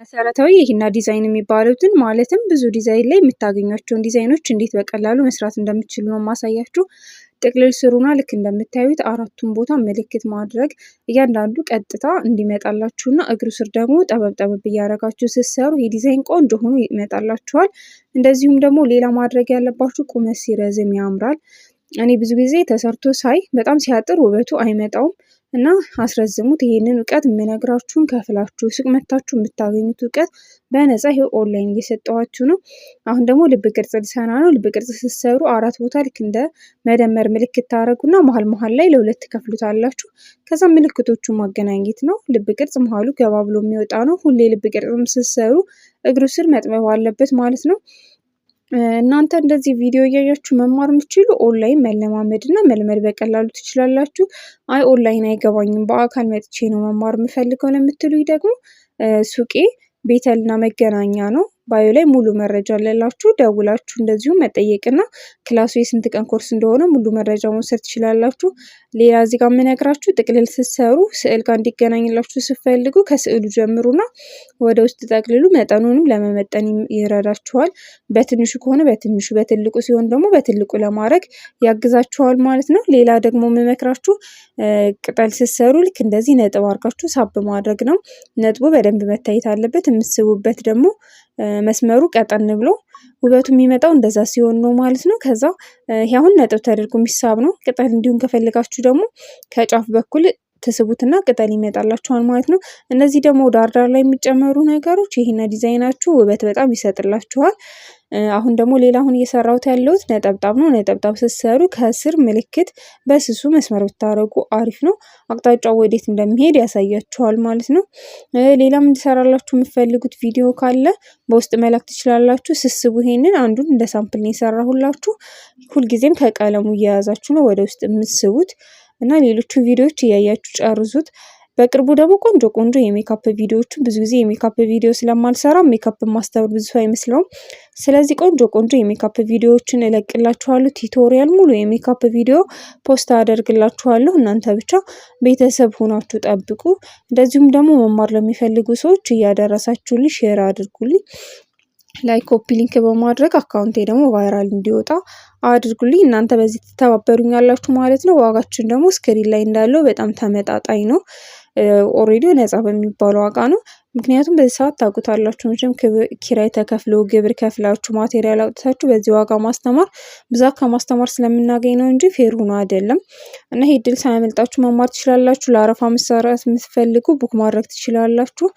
መሰረታዊ የሂና ዲዛይን የሚባሉትን፣ ማለትም ብዙ ዲዛይን ላይ የምታገኟቸውን ዲዛይኖች እንዴት በቀላሉ መስራት እንደምትችሉ ነው የማሳያችሁ። ጥቅልል ስሩና ልክ እንደምታዩት አራቱን ቦታ ምልክት ማድረግ፣ እያንዳንዱ ቀጥታ እንዲመጣላችሁና እግሩ ስር ደግሞ ጠበብ ጠበብ እያደረጋችሁ ስትሰሩ የዲዛይን ቆንጆ ሆኖ ይመጣላችኋል። እንደዚሁም ደግሞ ሌላ ማድረግ ያለባችሁ ቁመት ሲረዝም ያምራል። እኔ ብዙ ጊዜ ተሰርቶ ሳይ በጣም ሲያጥር ውበቱ አይመጣውም እና አስረዝሙት። ይሄንን እውቀት የምነግራችሁን ከፍላችሁ ሱቅ መታችሁ የምታገኙት እውቀት በነፃ ይሄው ኦንላይን እየሰጠኋችሁ ነው። አሁን ደግሞ ልብ ቅርጽ ልሰራ ነው። ልብ ቅርጽ ስትሰሩ አራት ቦታ ልክ እንደ መደመር ምልክት ታደርጉና መሀል መሀል ላይ ለሁለት ትከፍሉታላችሁ። ከዛ ምልክቶቹ ማገናኘት ነው። ልብ ቅርጽ መሀሉ ገባ ብሎ የሚወጣ ነው። ሁሌ ልብ ቅርጽም ስትሰሩ እግሩ ስር መጥበብ አለበት ማለት ነው። እናንተ እንደዚህ ቪዲዮ እያያችሁ መማር የምትችሉ ኦንላይን መለማመድ እና መልመድ በቀላሉ ትችላላችሁ። አይ ኦንላይን አይገባኝም፣ በአካል መጥቼ ነው መማር የምፈልገው ለምትሉኝ ደግሞ ሱቄ ቤተልና መገናኛ ነው። Bio ላይ ሙሉ መረጃ አለላችሁ። ደውላችሁ እንደዚሁ መጠየቅና class ኡ የስንት ቀን ኮርስ እንደሆነ ሙሉ መረጃ መውሰድ ትችላላችሁ። ሌላ እዚህ ጋር የምነግራችሁ ጥቅልል ስትሰሩ ስዕል ጋር እንዲገናኝላችሁ ስትፈልጉ ከስዕሉ ጀምሩና ወደ ውስጥ ጠቅልሉ። መጠኑንም ለመመጠን ይረዳችኋል። በትንሹ ከሆነ በትንሹ፣ በትልቁ ሲሆን ደግሞ በትልቁ ለማድረግ ያግዛችኋል ማለት ነው። ሌላ ደግሞ የምመክራችሁ ቅጠል ስትሰሩ ልክ እንደዚህ ነጥብ አድርጋችሁ ሳብ ማድረግ ነው። ነጥቡ በደንብ መታየት አለበት። የምትስቡበት ደግሞ መስመሩ ቀጠን ብሎ ውበቱ የሚመጣው እንደዛ ሲሆን ነው ማለት ነው። ከዛ ይሄ አሁን ነጥብ ተደርጎ የሚሳብ ነው። ቅጠል እንዲሁም ከፈለጋችሁ ደግሞ ከጫፍ በኩል ትስቡትና ቅጠል ይመጣላችኋል ማለት ነው። እነዚህ ደግሞ ዳር ዳር ላይ የሚጨመሩ ነገሮች ይሄን ዲዛይናችሁ ውበት በጣም ይሰጥላችኋል። አሁን ደግሞ ሌላ አሁን እየሰራሁት ያለሁት ነጠብጣብ ነው። ነጠብጣብ ስትሰሩ ከስር ምልክት በስሱ መስመር ብታደርጉ አሪፍ ነው። አቅጣጫው ወዴት እንደሚሄድ ያሳያችኋል ማለት ነው። ሌላም እንዲሰራላችሁ የምትፈልጉት ቪዲዮ ካለ በውስጥ መላክ ትችላላችሁ። ስስቡ ይሄንን አንዱን እንደ sample ነው የሰራሁላችሁ። ሁልጊዜም ከቀለሙ እየያዛችሁ ነው ወደ ውስጥ የምትስቡት እና ሌሎቹን ቪዲዮዎች እያያችሁ ጨርሱት። በቅርቡ ደግሞ ቆንጆ ቆንጆ የሜካፕ ቪዲዮዎችን፣ ብዙ ጊዜ የሜካፕ ቪዲዮ ስለማልሰራ ሜካፕ ማስተምር ብዙ ሰው አይመስለውም። ስለዚህ ቆንጆ ቆንጆ የሜካፕ ቪዲዮዎችን እለቅላችኋለሁ። Tutorial ሙሉ የሜካፕ ቪዲዮ post አደርግላችኋለሁ። እናንተ ብቻ ቤተሰብ ሆናችሁ ጠብቁ። እንደዚሁም ደግሞ መማር ለሚፈልጉ ሰዎች እያደረሳችሁልኝ share አድርጉልኝ። Like፣ copy link በማድረግ account ኤ ደግሞ viral እንዲወጣ አድርጉልኝ። እናንተ በዚህ ትተባበሩኛላችሁ ማለት ነው። ዋጋችን ደግሞ screen ላይ እንዳለው በጣም ተመጣጣኝ ነው። Already ነፃ በሚባለው ዋጋ ነው። ምክንያቱም በዚህ ሰዓት ታውቁታላችሁ መቼም ኪራይ ተከፍሎ፣ ግብር ከፍላችሁ፣ material አውጥታችሁ በዚህ ዋጋ ማስተማር ብዛት ከማስተማር ስለምናገኝ ነው እንጂ fair ሆኖ አይደለም። እና ይሄ እድል ሳያመልጣችሁ መማር ትችላላችሁ። ለአረፋ መሰራት የምትፈልጉ book ማድረግ ትችላላችሁ።